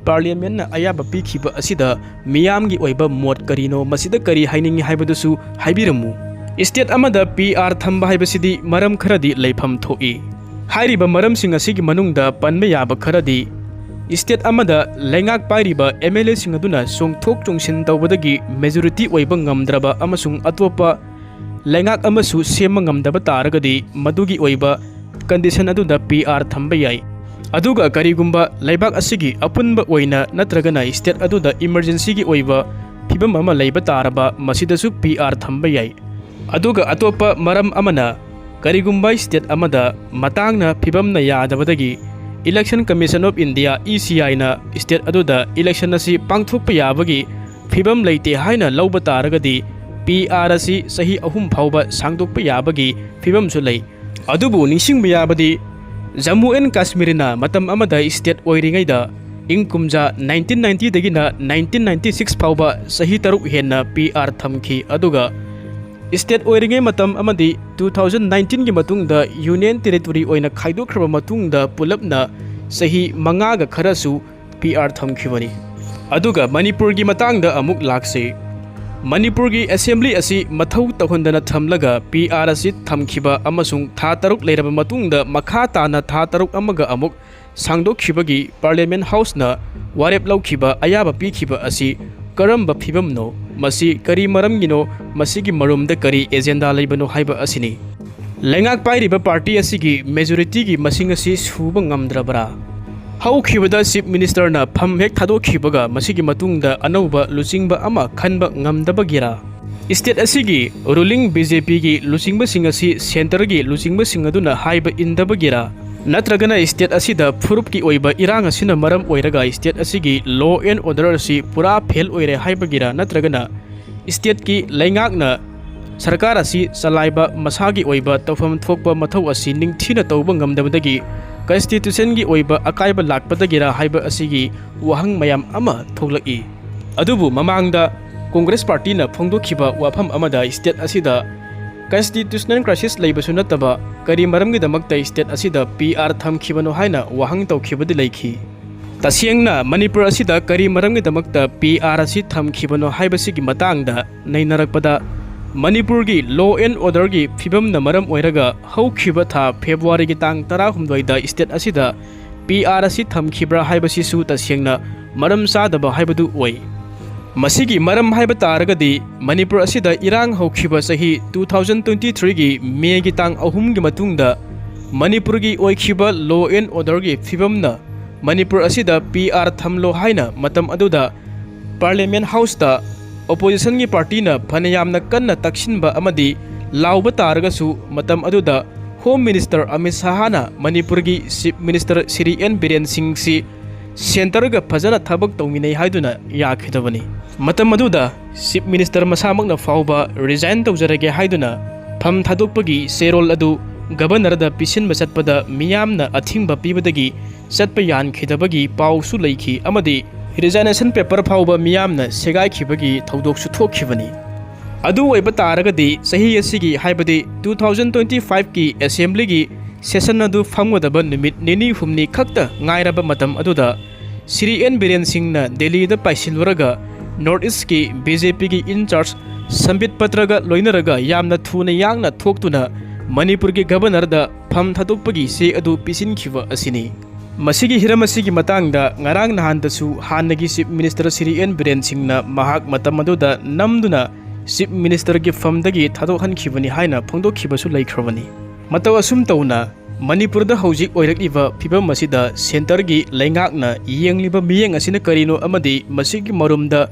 Parliamentꯅ ꯑꯌꯥꯕ ꯄꯤꯈꯤꯕ ꯑꯁꯤꯗ ꯃꯤꯌꯥꯝꯒꯤ ꯑꯣꯏꯕ ꯃꯣꯠ ꯀꯔꯤꯅꯣ, ꯃꯁꯤꯗ ꯀꯔꯤ ꯍꯥꯏꯅꯤꯡꯉꯤ ꯍꯥꯏꯕꯗꯨꯁꯨ ꯍꯥꯏꯕꯤꯔꯝꯃꯨ꯫ State ꯑꯃꯗ PR ꯊꯝꯕ ꯍꯥꯏꯕꯁꯤꯗꯤ ꯃꯔꯝ ꯈꯔꯗꯤ ꯂꯩꯐꯝ ꯊꯣꯛꯏ꯫ ꯍꯥꯏꯔꯤꯕ ꯃꯔꯝꯁꯤꯡ ꯑꯁꯤꯒꯤ ꯃꯅꯨꯡꯗ ꯄꯟꯕ ꯌꯥꯕ ꯈꯔꯗꯤ, State ꯑꯃꯗ ꯂꯩꯉꯥꯛ ꯄꯥꯏꯔꯤꯕ MLAꯁꯤꯡ ꯑꯗꯨꯅ ꯆꯣꯡꯊꯣꯛ ꯆꯣꯡꯁꯤꯟ ꯇꯧꯕꯗꯒꯤ majority ꯑꯣꯏꯕ ꯉꯝꯗ꯭ꯔꯕ ꯑꯃꯁꯨꯡ ꯑꯇꯣꯞꯄ ꯂꯩꯉꯥꯛ ꯑꯃꯁꯨ ꯁꯦꯝꯕ ꯉꯝꯗꯕ ꯇꯥꯔꯒꯗꯤ ꯃꯗꯨꯒꯤ ꯑꯣꯏꯕ condition ꯑꯗꯨꯗ PR ꯊꯝꯕ ꯌꯥꯏ꯫ ꯑꯗꯨꯒ ꯀꯔꯤꯒꯨꯝꯕ ꯂꯩꯕꯥꯛ ꯑꯁꯤꯒꯤ ꯑꯄꯨꯟꯕ ꯑꯣꯏꯅ ꯅꯠꯇ꯭ꯔꯒꯅ state ꯑꯗꯨꯗ emergencyꯒꯤ ꯑꯣꯏꯕ ꯐꯤꯕꯝ ꯑꯃ ꯂꯩꯕ ꯇꯥꯔꯕ ꯃꯁꯤꯗꯁꯨ PR ꯊꯝꯕ ꯌꯥꯏ꯫ ꯑꯗꯨꯒ ꯑꯇꯣꯞꯄ ꯃꯔꯝ ꯑꯃꯅ ꯀꯔꯤꯒꯨꯝꯕ state ꯑꯃꯗ ꯃꯇꯥꯡꯅ ꯐꯤꯕꯝꯅ ꯌꯥꯗꯕꯗꯒꯤ Election Commission of India, ECIꯅ state ꯑꯗꯨꯗ election ꯑꯁꯤ ꯄꯥꯡꯊꯣꯛꯄ ꯌꯥꯕꯒꯤ ꯐꯤꯕꯝ ꯂꯩꯇꯦ ꯍꯥꯏꯅ ꯂꯧꯕ ꯇꯥꯔꯒꯗꯤ PR ꯑꯁꯤ ꯆꯍꯤ ꯑꯍꯨꯝ ꯐꯥꯎꯕ ꯁꯥꯡꯗꯣꯛꯄ ꯌꯥꯕꯒꯤ ꯐꯤꯕꯝꯁꯨ ꯂꯩ꯫ ꯑꯗꯨꯕꯨ ꯅꯤꯡꯁꯤꯡꯕ ꯌꯥꯕꯗꯤ Jammu and Kashmirꯅ ꯃꯇꯝ ꯑꯃꯗ state ꯑꯣꯏꯔꯤꯉꯩꯗ ꯏꯪ ꯀꯨꯝꯖꯥ nineteen ninetyꯗꯒꯤꯅ nineteen ninety six ꯐꯥꯎꯕ ꯆꯍꯤ ꯇꯔꯨꯛ ꯍꯦꯟꯅ PR ꯊꯝꯈꯤ꯫ ꯑꯗꯨꯒ state ꯑꯣꯏꯔꯤꯉꯩ ꯃꯇꯝ ꯑꯃꯗꯤ two thousand nineteenꯒꯤ ꯃꯇꯨꯡꯗ Union Territory ꯑꯣꯏꯅ ꯈꯥꯏꯗꯣꯛꯈ꯭ꯔꯕ ꯃꯇꯨꯡꯗ ꯄꯨꯂꯞꯅ ꯆꯍꯤ ꯃꯉꯥꯒ ꯈꯔꯁꯨ PR ꯊꯝꯈꯤꯕꯅꯤ꯫ ꯑꯗꯨꯒ ꯃꯅꯤꯄꯨꯔꯒꯤ ꯃꯇꯥꯡꯗ ꯑꯃꯨꯛ ꯂꯥꯛꯁꯤ꯫ ꯃꯅꯤꯄꯨꯔꯒꯤ Assembly ꯑꯁꯤ ꯃꯊꯧ ꯇꯧꯍꯟꯗꯅ ꯊꯝꯂꯒ PR ꯑꯁꯤ ꯊꯝꯈꯤꯕ ꯑꯃꯁꯨꯡ ꯊꯥ ꯇꯔꯨꯛ ꯂꯩꯔꯕ ꯃꯇꯨꯡꯗ ꯃꯈꯥ ꯇꯥꯅ ꯊꯥ ꯇꯔꯨꯛ ꯑꯃꯒ ꯑꯃꯨꯛ ꯁꯥꯡꯗꯣꯛꯈꯤꯕꯒꯤ Parliament Houseꯅ ꯋꯥꯔꯦꯞ ꯂꯧꯈꯤꯕ, ꯑꯌꯥꯕ ꯄꯤꯈꯤꯕ ꯑꯁꯤ ꯀꯔꯝꯕ ꯐꯤꯕꯝꯅꯣ? ꯃꯁꯤ ꯀꯔꯤ ꯃꯔꯝꯒꯤꯅꯣ? ꯃꯁꯤꯒꯤ ꯃꯔꯨꯝꯗ ꯀꯔꯤ ꯑꯦꯖꯦꯟꯗꯥ ꯂꯩꯕꯅꯣ ꯍꯥꯏꯕ ꯑꯁꯤꯅꯤ꯫ ꯂꯩꯉꯥꯛ ꯄꯥꯏꯔꯤꯕ ꯄꯥꯔꯇꯤ ꯑꯁꯤꯒꯤ ꯃꯦꯖꯣꯔꯤꯇꯤꯒꯤ ꯃꯁꯤꯡ ꯑꯁꯤ ꯁꯨꯕ ꯉꯝꯗ꯭ꯔꯕ꯭ꯔꯥ? ꯍꯧꯈꯤꯕꯗ ꯆꯤꯐ ꯃꯤꯅꯤꯁꯇꯔꯅ ꯐꯝ ꯍꯦꯛ ꯊꯥꯗꯣꯛꯈꯤꯕꯒ ꯃꯁꯤꯒꯤ ꯃꯇꯨꯡꯗ ꯑꯅꯧꯕ ꯂꯨꯆꯤꯡꯕ ꯑꯃ ꯈꯟꯕ ꯉꯝꯗꯕꯒꯤꯔꯥ? ꯁ꯭ꯇꯦꯠ ꯑꯁꯤꯒꯤ ꯔꯨꯂꯤꯡ ꯕꯤ ꯖꯦ ꯄꯤꯒꯤ ꯂꯨꯆꯤꯡꯕꯁꯤꯡ ꯑꯁꯤ ꯁꯦꯟꯇꯔꯒꯤ ꯂꯨꯆꯤꯡꯕꯁꯤꯡ ꯑꯗꯨꯅ ꯍꯥꯏꯕ ꯏꯟꯗꯕꯒꯤꯔꯥ? ꯅꯠꯇ꯭ꯔꯒꯅ ꯁ꯭ꯇꯦꯠ ꯑꯁꯤꯗ ꯐꯨꯔꯨꯞꯀꯤ ꯑꯣꯏꯕ ꯏꯔꯥꯡ ꯑꯁꯤꯅ ꯃꯔꯝ ꯑꯣꯏꯔꯒ ꯁ꯭ꯇꯦꯠ ꯑꯁꯤꯒꯤ law and order ꯑꯁꯤ ꯄꯨꯔꯥ ꯐꯦꯜ ꯑꯣꯏꯔꯦ ꯍꯥꯏꯕꯒꯤꯔꯥ? ꯅꯠꯇ꯭ꯔꯒꯅ ꯁ꯭ꯇꯦꯠꯀꯤ ꯂꯩꯉꯥꯛꯅ ꯁꯔꯀꯥꯔ ꯑꯁꯤ ꯆꯂꯥꯏꯕ ꯃꯁꯥꯒꯤ ꯑꯣꯏꯕ ꯇꯧꯐꯝ ꯊꯣꯛꯄ ꯃꯊꯧ ꯑꯁꯤ ꯅꯤꯡꯊꯤꯅ ꯇꯧꯕ ꯉꯝꯗꯕꯗꯒꯤ ꯀꯟꯁꯇꯤꯇ꯭ꯌꯨꯁꯟꯒꯤ ꯑꯣꯏꯕ ꯑꯀꯥꯏꯕ ꯂꯥꯛꯄꯗꯒꯤꯔꯥ ꯍꯥꯏꯕ ꯑꯁꯤꯒꯤ ꯋꯥꯍꯪ ꯃꯌꯥꯝ ꯑꯃ ꯊꯣꯛꯂꯛꯏ꯫ ꯑꯗꯨꯕꯨ ꯃꯃꯥꯡꯗ ꯀꯣꯡꯒ꯭ꯔꯦꯁ ꯄꯥꯔꯇꯤꯅ ꯐꯣꯡꯗꯣꯛꯈꯤꯕ ꯋꯥꯐꯝ ꯑꯃꯗ ꯁ꯭ꯇꯦꯠ ꯑꯁꯤꯗ ꯀꯟꯁꯇꯤꯇ꯭ꯌꯨꯁꯅꯦꯜ ꯀ꯭ꯔꯥꯏꯁꯤꯁ ꯂꯩꯕꯁꯨ ꯅꯠꯇꯕ ꯀꯔꯤ ꯃꯔꯝꯒꯤꯗꯃꯛꯇ ꯁ꯭ꯇꯦꯠ ꯑꯁꯤꯗ ꯄꯤ ꯑꯥꯔ ꯊꯝꯈꯤꯕꯅꯣ ꯍꯥꯏꯅ ꯋꯥꯍꯪ ꯇꯧꯈꯤꯕꯗꯤ ꯂꯩꯈꯤ꯫ ꯇꯁꯦꯡꯅ ꯃꯅꯤꯄꯨꯔ ꯑꯁꯤꯗ ꯀꯔꯤ ꯃꯔꯝꯒꯤꯗꯃꯛꯇ ꯄꯤ ꯑꯥꯔ ꯑꯁꯤ ꯊꯝꯈꯤꯕꯅꯣ ꯍꯥꯏꯕꯁꯤꯒꯤ ꯃꯇꯥꯡꯗ ꯅꯩꯅꯔꯛꯄꯗ, ꯃꯅꯤꯄꯨꯔꯒꯤ law and orderꯒꯤ ꯐꯤꯕꯝꯅ ꯃꯔꯝ ꯑꯣꯏꯔꯒ ꯍꯧꯈꯤꯕ ꯊꯥ ꯐꯦꯕ꯭ꯔꯨꯋꯥꯔꯤꯒꯤ ꯇꯥꯡ ꯇꯔꯥꯍꯨꯝꯗꯣꯏꯗ ꯁ꯭ꯇꯦꯠ ꯑꯁꯤꯗ ꯄꯤ ꯑꯥꯔ ꯑꯁꯤ ꯊꯝꯈꯤꯕ꯭ꯔꯥ ꯍꯥꯏꯕꯁꯤꯁꯨ ꯇꯁꯦꯡꯅ ꯃꯔꯝ ꯆꯥꯗꯕ ꯍꯥꯏꯕꯗꯨ ꯑꯣꯏ꯫ ꯃꯁꯤꯒꯤ ꯃꯔꯝ ꯍꯥꯏꯕ ꯇꯥꯔꯒꯗꯤ, ꯃꯅꯤꯄꯨꯔ ꯑꯁꯤꯗ ꯏꯔꯥꯡ ꯍꯧꯈꯤꯕ ꯆꯍꯤ two thousand twenty threeꯒꯤ ꯃꯦꯒꯤ ꯇꯥꯡ ꯑꯍꯨꯝꯒꯤ ꯃꯇꯨꯡꯗ ꯃꯅꯤꯄꯨꯔꯒꯤ ꯑꯣꯏꯈꯤꯕ law and orderꯒꯤ ꯐꯤꯕꯝꯅ ꯃꯅꯤꯄꯨꯔ ꯑꯁꯤꯗ ꯄꯤ ꯑꯥꯔ ꯊꯝꯂꯣ ꯍꯥꯏꯅ ꯃꯇꯝ ꯑꯗꯨꯗ ꯄꯥꯔꯂꯤꯌꯥꯃꯦꯟ ꯍꯥꯎꯁꯇ ꯑꯣꯄꯣꯖꯤꯁꯟꯒꯤ ꯄꯥꯔꯇꯤꯅ ꯐꯅꯌꯥꯝꯅ ꯀꯟꯅ ꯇꯛꯁꯤꯟꯕ ꯑꯃꯗꯤ ꯂꯥꯎꯕ ꯇꯥꯔꯒꯁꯨ, ꯃꯇꯝ ꯑꯗꯨꯗ ꯍꯣꯝ ꯃꯤꯅꯤꯁꯇꯔ ꯑꯃꯤꯠ ꯁꯍꯥꯅ ꯃꯅꯤꯄꯨꯔꯒꯤ chief minister Shri N Biren ꯁꯤꯡꯁꯤ ꯁꯦꯟꯇꯔꯒ ꯐꯖꯅ ꯊꯕꯛ ꯇꯧꯃꯤꯟꯅꯩ ꯍꯥꯏꯗꯨꯅ ꯌꯥꯈꯤꯗꯕꯅꯤ꯫ ꯃꯇꯝ ꯑꯗꯨꯗ ꯆꯤꯐ ꯃꯤꯅꯤꯁꯇꯔ ꯃꯁꯥꯃꯛꯅ ꯐꯥꯎꯕ ꯔꯤꯖꯥꯏꯟ ꯇꯧꯖꯔꯒꯦ ꯍꯥꯏꯗꯨꯅ ꯐꯝ ꯊꯥꯗꯣꯛꯄꯒꯤ ꯆꯦꯔꯣꯜ ꯑꯗꯨ ꯒꯕꯔꯅꯔꯗ ꯄꯤꯁꯤꯟꯕ ꯆꯠꯄꯗ ꯃꯤꯌꯥꯝꯅ ꯑꯊꯤꯡꯕ ꯄꯤꯕꯗꯒꯤ ꯆꯠꯄ ꯌꯥꯍꯟꯈꯤꯗꯕꯒꯤ ꯄꯥꯎꯁꯨ ꯂꯩꯈꯤ ꯑꯃꯗꯤ ꯔꯤꯖꯥꯏꯅꯦꯁꯟ ꯄꯦꯄꯔ ꯐꯥꯎꯕ ꯃꯤꯌꯥꯝꯅ ꯁꯦꯒꯥꯏꯈꯤꯕꯒꯤ ꯊꯧꯗꯣꯛꯁꯨ ꯊꯣꯛꯈꯤꯕꯅꯤ꯫ ꯑꯗꯨ ꯑꯣꯏꯕ ꯇꯥꯔꯒꯗꯤ ꯆꯍꯤ ꯑꯁꯤꯒꯤ, ꯍꯥꯏꯕꯗꯤ two thousand twenty fiveꯀꯤ ꯑꯦꯁꯦꯝꯕ꯭ꯂꯤꯒꯤ ꯁꯦꯁꯟ ꯑꯗꯨ ꯐꯝꯒꯗꯕ ꯅꯨꯃꯤꯠ ꯅꯤꯅꯤ ꯍꯨꯝꯅꯤ ꯈꯛꯇ ꯉꯥꯏꯔꯕ ꯃꯇꯝ ꯑꯗꯨꯗ ꯁ꯭ꯔꯤ ꯑꯦꯟ ꯕꯤꯔꯦꯟ ꯁꯤꯡꯅ ꯗꯦꯜꯂꯤꯗ ꯄꯥꯏꯁꯤꯜꯂꯨꯔꯒ ꯅꯣꯔꯠ ꯏꯁ꯭ꯠꯀꯤ ꯕꯤ ꯖꯦ ꯄꯤꯒꯤ ꯏꯟꯆꯥꯔꯖ ꯁꯝꯕꯤꯠ ꯄꯇ꯭ꯔꯒ ꯂꯣꯏꯅꯔꯒ ꯌꯥꯝꯅ ꯊꯨꯅ ꯌꯥꯡꯅ ꯊꯣꯛꯇꯨꯅ ꯃꯅꯤꯄꯨꯔꯒꯤ ꯒꯕꯔꯅꯔꯗ ꯐꯝ ꯊꯥꯗꯣꯛꯄꯒꯤ ꯆꯦ ꯑꯗꯨ ꯄꯤꯁꯤꯟꯈꯤꯕ ꯑꯁꯤꯅꯤ꯫ ꯃꯁꯤꯒꯤ ꯍꯤꯔꯝ ꯑꯁꯤꯒꯤ ꯃꯇꯥꯡꯗ ꯉꯔꯥꯡ ꯅꯍꯥꯟꯗꯁꯨ ꯍꯥꯟꯅꯒꯤ Chief Minister Shri N Biren ꯁꯤꯡꯅ ꯃꯍꯥꯛ ꯃꯇꯝ ꯑꯗꯨꯗ ꯅꯝꯗꯨꯅ Chief Minister ꯒꯤ ꯐꯝꯗꯒꯤ ꯊꯥꯗꯣꯛꯍꯟꯈꯤꯕꯅꯤ ꯍꯥꯏꯅ ꯐꯣꯡꯗꯣꯛꯈꯤꯕꯁꯨ ꯂꯩꯈ꯭ꯔꯕꯅꯤ꯫ ꯃꯇꯧ ꯑꯁꯨꯝ ꯇꯧꯅ ꯃꯅꯤꯄꯨꯔꯗ ꯍꯧꯖꯤꯛ ꯑꯣꯏꯔꯛꯂꯤꯕ ꯐꯤꯕꯝ ꯑꯁꯤꯗ centre ꯒꯤ ꯂꯩꯉꯥꯛꯅ ꯌꯦꯡꯂꯤꯕ ꯃꯤꯠꯌꯦꯡ ꯑꯁꯤꯅ ꯀꯔꯤꯅꯣ ꯑꯃꯗꯤ ꯃꯁꯤꯒꯤ ꯃꯔꯨꯝꯗ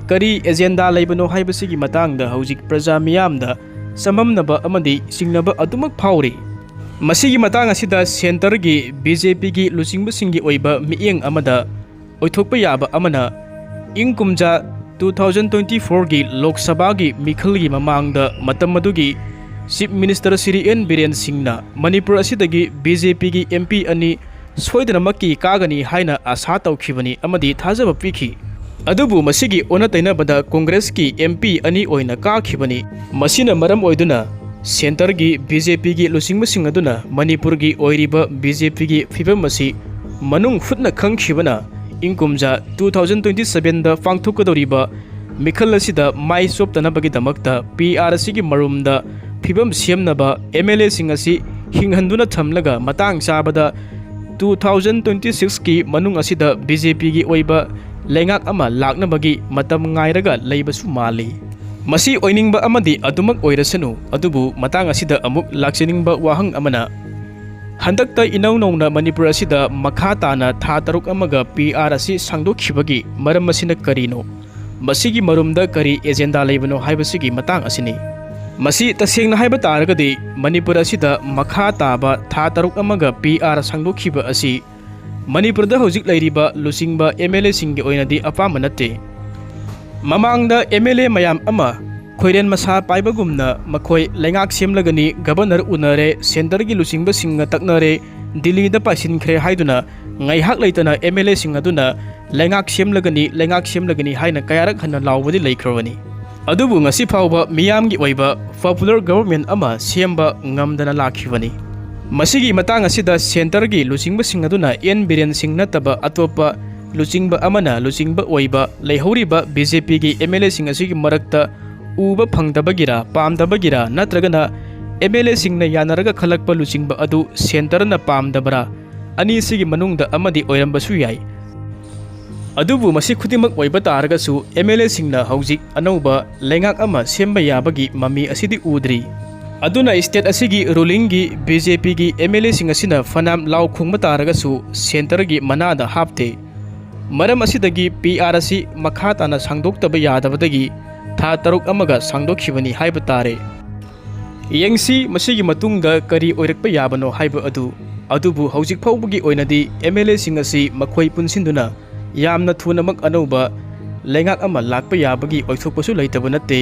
ꯀꯔꯤ agenda ꯂꯩꯕꯅꯣ ꯍꯥꯏꯕꯁꯤꯒꯤ ꯃꯇꯥꯡꯗ ꯍꯧꯖꯤꯛ ꯄ꯭ꯔꯖꯥ ꯃꯤꯌꯥꯝꯗ ꯆꯃꯝꯅꯕ ꯑꯃꯗꯤ ꯆꯤꯡꯅꯕ ꯑꯗꯨꯃꯛ ꯐꯥꯎꯔꯤ꯫ ꯃꯁꯤꯒꯤ ꯃꯇꯥꯡ ꯑꯁꯤꯗ centre ꯒꯤ B J P ꯒꯤ ꯂꯨꯆꯤꯡꯕꯁꯤꯡꯒꯤ ꯑꯣꯏꯕ ꯃꯤꯠꯌꯦꯡ ꯑꯃꯗ ꯑꯣꯏꯊꯣꯛꯄ ꯌꯥꯕ ꯑꯃꯅ, ꯏꯪ ꯀꯨꯝꯖꯥ two thousand twenty four ꯒꯤ ꯂꯣꯛ ꯁꯚꯥꯒꯤ ꯃꯤꯈꯜꯒꯤ ꯃꯃꯥꯡꯗ ꯃꯇꯝ ꯑꯗꯨꯒꯤ Chief Minister Shri N Biren ꯁꯤꯡꯅ ꯃꯅꯤꯄꯨꯔ ꯑꯁꯤꯗꯒꯤ B J P ꯒꯤ M P ꯑꯅꯤ ꯁꯣꯏꯗꯅꯃꯛꯀꯤ ꯀꯥꯒꯅꯤ ꯍꯥꯏꯅ ꯑꯥꯁꯥ ꯇꯧꯈꯤꯕꯅꯤ ꯑꯃꯗꯤ ꯊꯥꯖꯕ ꯄꯤꯈꯤ꯫ ꯑꯗꯨꯕꯨ ꯃꯁꯤꯒꯤ ꯑꯣꯟꯅ ꯇꯩꯅꯕꯗ ꯀꯣꯡꯒ꯭ꯔꯦꯁꯀꯤ M P ꯑꯅꯤ ꯑꯣꯏꯅ ꯀꯥꯈꯤꯕꯅꯤ꯫ ꯃꯁꯤꯅ ꯃꯔꯝ ꯑꯣꯏꯗꯨꯅ centre ꯒꯤ B J P ꯒꯤ ꯂꯨꯆꯤꯡꯕꯁꯤꯡ ꯑꯗꯨꯅ ꯃꯅꯤꯄꯨꯔꯒꯤ ꯑꯣꯏꯔꯤꯕ B J P ꯒꯤ ꯐꯤꯕꯝ ꯑꯁꯤ ꯃꯅꯨꯡ ꯍꯨꯠꯅ ꯈꯪꯈꯤꯕꯅ, ꯏꯪ ꯀꯨꯝꯖꯥ two thousand twenty seven ꯗ ꯄꯥꯡꯊꯣꯛꯀꯗꯧꯔꯤꯕ ꯃꯤꯈꯜ ꯑꯁꯤꯗ ꯃꯥꯏ ꯆꯣꯞꯇꯅꯕꯒꯤꯗꯃꯛꯇ P R ꯑꯁꯤꯒꯤ ꯃꯔꯨꯝꯗ ꯐꯤꯕꯝ ꯁꯦꯝꯅꯕ M L A ꯁꯤꯡ ꯑꯁꯤ ꯍꯤꯡꯍꯟꯗꯨꯅ ꯊꯝꯂꯒ ꯃꯇꯥꯡ ꯆꯥꯕꯗ two thousand twenty six ꯀꯤ ꯃꯅꯨꯡ ꯑꯁꯤꯗ B J P ꯒꯤ ꯑꯣꯏꯕ ꯂꯩꯉꯥꯛ ꯑꯃ ꯂꯥꯛꯅꯕꯒꯤ ꯃꯇꯝ ꯉꯥꯏꯔꯒ ꯂꯩꯕꯁꯨ ꯃꯥꯜꯂꯤ꯫ ꯃꯁꯤ ꯑꯣꯏꯅꯤꯡꯕ ꯑꯃꯗꯤ ꯑꯗꯨꯃꯛ ꯑꯣꯏꯔꯁꯅꯨ, ꯑꯗꯨꯕꯨ ꯃꯇꯥꯡ ꯑꯁꯤꯗ ꯑꯃꯨꯛ ꯂꯥꯛꯆꯅꯤꯡꯕ ꯋꯥꯍꯪ ꯑꯃꯅ, ꯍꯟꯗꯛꯇ ꯏꯅꯧ ꯅꯧꯅ ꯃꯅꯤꯄꯨꯔ ꯑꯁꯤꯗ ꯃꯈꯥ ꯇꯥꯅ ꯊꯥ ꯇꯔꯨꯛ ꯑꯃꯒ P R ꯑꯁꯤ ꯁꯥꯡꯗꯣꯛꯈꯤꯕꯒꯤ ꯃꯔꯝ ꯑꯁꯤꯅ ꯀꯔꯤꯅꯣ? ꯃꯁꯤꯒꯤ ꯃꯔꯨꯝꯗ ꯀꯔꯤ agenda ꯂꯩꯕꯅꯣ ꯍꯥꯏꯕꯁꯤꯒꯤ ꯃꯇꯥꯡ ꯑꯁꯤꯅꯤ꯫ ꯃꯁꯤ ꯇꯁꯦꯡꯅ ꯍꯥꯏꯕ ꯇꯥꯔꯒꯗꯤ, ꯃꯅꯤꯄꯨꯔ ꯑꯁꯤꯗ ꯃꯈꯥ ꯇꯥꯕ ꯊꯥ ꯇꯔꯨꯛ ꯑꯃꯒ P R ꯁꯥꯡꯗꯣꯛꯈꯤꯕ ꯑꯁꯤ ꯃꯅꯤꯄꯨꯔꯗ ꯍꯧꯖꯤꯛ ꯂꯩꯔꯤꯕ ꯂꯨꯆꯤꯡꯕ M L A ꯁꯤꯡꯒꯤ ꯑꯣꯏꯅꯗꯤ ꯑꯄꯥꯝꯕ ꯅꯠꯇꯦ꯫ ꯃꯃꯥꯡꯗ M L A ꯃꯌꯥꯝ ꯑꯃ ꯈꯣꯏꯔꯦꯟ ꯃꯁꯥ ꯄꯥꯏꯕꯒꯨꯝꯅ ꯃꯈꯣꯏ ꯂꯩꯉꯥꯛ ꯁꯦꯝꯂꯒꯅꯤ, governor ꯎꯅꯔꯦ, centre ꯒꯤ ꯂꯨꯆꯤꯡꯕꯁꯤꯡꯒ ꯇꯛꯅꯔꯦ, ꯗꯤꯜꯂꯤꯗ ꯄꯥꯏꯁꯤꯟꯈ꯭ꯔꯦ ꯍꯥꯏꯗꯨꯅ ꯉꯥꯏꯍꯥꯛ ꯂꯩꯇꯅ M L A ꯁꯤꯡ ꯑꯗꯨꯅ ꯂꯩꯉꯥꯛ ꯁꯦꯝꯂꯒꯅꯤ, ꯂꯩꯉꯥꯛ ꯁꯦꯝꯂꯒꯅꯤ ꯍꯥꯏꯅ ꯀꯌꯥꯔꯛ ꯍꯟꯅ ꯂꯥꯎꯕꯗꯤ ꯂꯩꯈ꯭ꯔꯕꯅꯤ꯫ ꯑꯗꯨꯕꯨ ꯉꯁꯤ ꯐꯥꯎꯕ ꯃꯤꯌꯥꯝꯒꯤ ꯑꯣꯏꯕ popular government ꯑꯃ ꯁꯦꯝꯕ ꯉꯝꯗꯅ ꯂꯥꯛꯈꯤꯕꯅꯤ꯫ ꯃꯁꯤꯒꯤ ꯃꯇꯥꯡ ꯑꯁꯤꯗ centre ꯒꯤ ꯂꯨꯆꯤꯡꯕꯁꯤꯡ ꯑꯗꯨꯅ ꯑꯦꯟ ꯕꯤꯔꯦꯟ ꯁꯤꯡ ꯅꯠꯇꯕ ꯑꯇꯣꯞꯄ ꯂꯨꯆꯤꯡꯕ ꯑꯃꯅ ꯂꯨꯆꯤꯡꯕ ꯑꯣꯏꯕ ꯂꯩꯍꯧꯔꯤꯕ B J P ꯒꯤ M L A ꯁꯤꯡ ꯑꯁꯤꯒꯤ ꯃꯔꯛꯇ ꯎꯕ ꯐꯪꯗꯕꯒꯤꯔ, ꯄꯥꯝꯗꯕꯒꯤꯔ, ꯅꯠꯇ꯭ꯔꯒꯅ M L A ꯁꯤꯡꯅ ꯌꯥꯅꯔꯒ ꯈꯜꯂꯛꯄ ꯂꯨꯆꯤꯡꯕ ꯑꯗꯨ centre ꯅ ꯄꯥꯝꯗꯕꯔꯥ? ꯑꯅꯤꯁꯤꯒꯤ ꯃꯅꯨꯡꯗ ꯑꯃꯗꯤ ꯑꯣꯏꯔꯝꯕꯁꯨ ꯌꯥꯏ꯫ ꯑꯗꯨꯕꯨ ꯃꯁꯤ ꯈꯨꯗꯤꯡꯃꯛ ꯑꯣꯏꯕ ꯇꯥꯔꯒꯁꯨ, ꯑꯦꯝ ꯑꯦꯜ ꯑꯦꯁꯤꯡꯅ ꯍꯧꯖꯤꯛ ꯑꯅꯧꯕ ꯂꯩꯉꯥꯛ ꯑꯃ ꯁꯦꯝꯕ ꯌꯥꯕꯒꯤ ꯃꯃꯤ ꯑꯁꯤꯗꯤ ꯎꯗ꯭ꯔꯤ꯫ ꯑꯗꯨꯅ ꯁ꯭ꯇꯦꯠ ꯑꯁꯤꯒꯤ ꯔꯨꯂꯤꯡꯒꯤ ꯕꯤ ꯖꯦ ꯄꯤꯒꯤ ꯑꯦꯝ ꯑꯦꯜ ꯑꯦꯁꯤꯡ ꯑꯁꯤꯅ ꯐꯅꯌꯥꯝ ꯂꯥꯎ ꯈꯣꯡꯕ ꯇꯥꯔꯒꯁꯨ, ꯁꯦꯟꯇꯔꯒꯤ ꯃꯅꯥꯗ ꯍꯥꯞꯇꯦ꯫ ꯃꯔꯝ ꯑꯁꯤꯗꯒꯤ ꯄꯤ ꯑꯥꯔ ꯑꯁꯤ ꯃꯈꯥ ꯇꯥꯅ ꯁꯥꯡꯗꯣꯛꯇꯕ ꯌꯥꯗꯕꯗꯒꯤ ꯊꯥ ꯇꯔꯨꯛ ꯑꯃꯒ ꯁꯥꯡꯗꯣꯛꯈꯤꯕꯅꯤ ꯍꯥꯏꯕ ꯇꯥꯔꯦ꯫ ꯌꯦꯡꯁꯤ, ꯃꯁꯤꯒꯤ ꯃꯇꯨꯡꯗ ꯀꯔꯤ ꯑꯣꯏꯔꯛꯄ ꯌꯥꯕꯅꯣ ꯍꯥꯏꯕ ꯑꯗꯨ꯫ ꯑꯗꯨꯕꯨ ꯍꯧꯖꯤꯛ ꯐꯥꯎꯕꯒꯤ ꯑꯣꯏꯅꯗꯤ ꯑꯦꯝ ꯑꯦꯜ ꯑꯦꯁꯤꯡ ꯑꯁꯤ ꯃꯈꯣꯏ ꯄꯨꯟꯁꯤꯟꯗꯨꯅ ꯌꯥꯝꯅ ꯊꯨꯅꯃꯛ ꯑꯅꯧꯕ ꯂꯩꯉꯥꯛ ꯑꯃ ꯂꯥꯛꯄ ꯌꯥꯕꯒꯤ ꯑꯣꯏꯊꯣꯛꯄꯁꯨ ꯂꯩꯇꯕ ꯅꯠꯇꯦ꯫